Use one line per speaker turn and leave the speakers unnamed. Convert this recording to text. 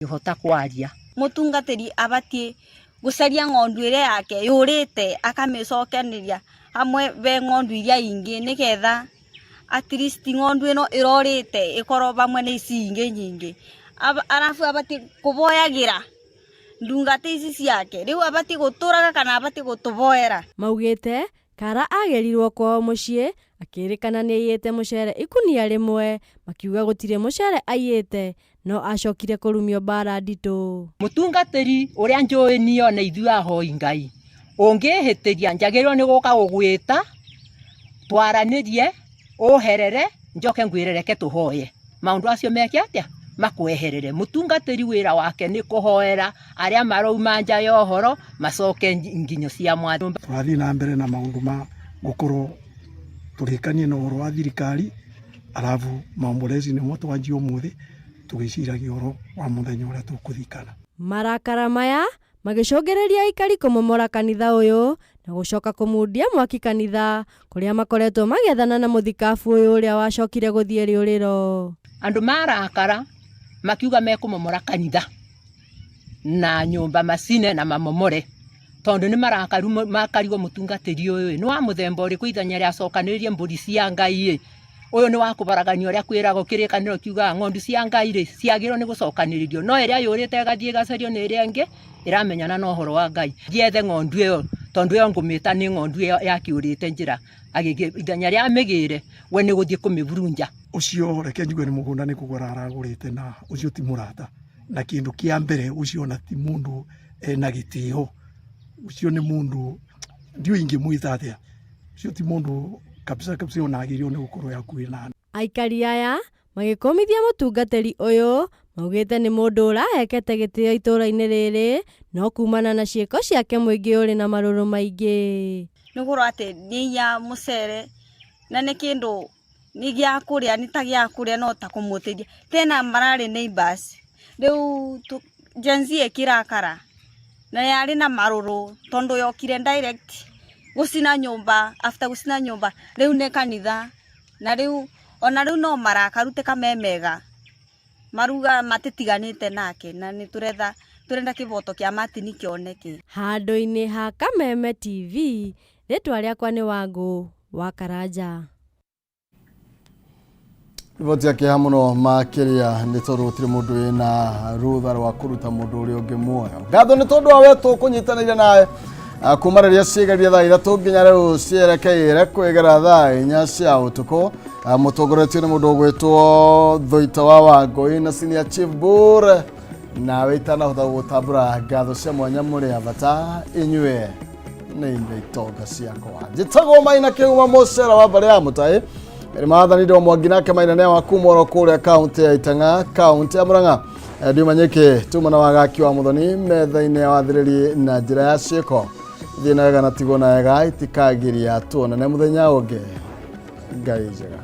Ndangĩhota kwaria.
Mũtungatĩri abatiĩ gũcaria ng'ondu ĩrĩa yake yũrĩte akamĩcokanĩria hamwe be ng'ondu iria ingĩ nĩgetha at least ng'ondu ĩno ĩrorĩte ĩkorwo hamwe na ici ingĩ nyingĩ. Arabu abatiĩ kũboyagĩra ndungata ici ciake, rĩu abatiĩ gũtũraga kana abatiĩ gũtũboera.
Maugĩte Kara agĩrirwo kwao mũciĩ akĩrĩkana nĩaiyĩte mũcere ikunia rĩmwe, makiuga gũtirĩ mũcere aiyĩte no acokire kũrumio mbara nditũ.
Mũtungatĩri ũrĩa njũĩ niĩ ona ithuĩ ahoi Ngai, ũngĩhĩtĩria njagĩrĩirwo nĩ gũka gũgwĩta twaranĩrie, ũherere, njoke ngwĩre reke tũhoye. Maũndũ acio meke atĩa? Makweherere. Mũtungatĩri wĩra wake nĩ kũhoera arĩa marauma nja ya ũhoro macoke nginyo cia mwathani.
Tũrathiĩ na mbere na maũndũ ma gũkorwo tũrĩkanie na ũhoro wa thirikari alafu maombolezi nĩmo twanjia ũmũthĩ tũgĩciragia ũhoro wa mũthenya ũrĩa tũkũthikana.
Marakara maya magĩcũngĩrĩria aikari kũmomora kanitha ũyũ na gũcoka kũmundia mwaki kanitha kũrĩa makoretwo magĩethana na mũthikabu ũyũ ũrĩa wacokire gũthiĩ rĩũrĩro.
Andũ marakara makiuga mekũmomora kanitha na nyũmba macine na mamomore tondũ nĩ marakaru makarigwo mũtungatĩri ũyũ nĩ wa mũthemba ũrĩkũ ithenya rĩa acokanĩrĩrie mbũri cia Ngai ĩ ũyũ nĩ wa kũbaragania ũrĩa kwĩragwo kĩrĩkanĩro kiugaga ng'ondu cia Ngai rĩ ciagĩrĩirwo nĩ gũcokanĩrĩrio no ĩrĩa yũrĩte ĩgathiĩ ĩgacario nĩ ĩrĩa ĩngĩ ĩramenyana na ũhoro wa Ngai njethe ng'ondu ĩyo tondũ ĩyo ngũmĩta nĩ ng'ondu ĩyo yakĩũrĩte njĩra agĩthiĩ ithenya rĩa amĩgĩre we nĩ gũthiĩ kũmĩburunja.
Ũcio reke njuge nĩ mũgũnda nĩ kũgũra aragũrĩte na ũcio ti mũrata na kĩndũ kĩa mbere ũcio ona ti mũndũ ena gĩtĩo ũcio nĩ mũndũ ndiũĩ ingĩmwĩta atĩa ũcio ti mũndũ kabisa kabisa ona agĩrĩirwo nĩ gũkorwo e hakuhĩ na
Aikari aya magĩkũmithia mũtungatĩri ũyũ maugĩte nĩ mũndũ ũrahekete gĩtĩo itũra-inĩ rĩrĩ no kumana na ciĩko ciake mũingĩ ũrĩ na marũrũ maingĩ.
Nĩ gũkorwo atĩ nĩ aiya mũcere na nĩ kĩndũ nĩ gĩa kũrĩa nĩ ta gĩa kũrĩa no ta kũmũteithia. Tena mararĩ neighbours rĩu Gen Z ĩkĩrakara na yarĩ na marũrũ tondũ yokire direct gũcina nyũmba after gũcina nyũmba rĩu nĩ kanitha na rĩu ona rĩu no marakaru ti kamemega maruga matitiganĩte nake na nĩ tũretha tũrenda kĩboto kĩa Martin kĩoneke.
Handũ-inĩ ha Kameme TV, rĩtwa rĩakwa nĩ Wangũ wa Karanja.
Riboti ya kĩeha mũno makĩria nĩ tondũ gũtirĩ mũndũ wĩna rũtha rwa kũruta mũndũ ũrĩa ũngĩ muoyo. Ngatho nĩ tondũ wa we tũkũnyitanĩire nawe ah, kuma rĩrĩa ciĩgeria thaa ithatũ nginya rĩu cierekeire kwĩgera thaa inya cia ũtukũ. Ah, Mũtongoretio nĩ mũndũ ũgwĩtwo Thũita wa Wangũi na Senior Chief Bur nawe itanahota gũgũtambũra ngatho cia mwanya mũrĩ a bata inyuĩ nĩ inyuĩ itonga ciakwa njĩtagwo maina kĩuma mũcera wa mbarĩ ya mũtaĩ nĩ maathani ndĩ mwangi nake maina nĩ wa kuma oro kũrĩa kaunti ya itang'a kaunti ya mũrang'a ndiuma nyĩkĩ tuma na wagaki wa mũthoni metha-inĩ ya wathĩrĩri na njĩra ya ciĩko thiĩ na wega na tigwo na wega itikagiria tuonane mũthenya ũngĩ ngai njega.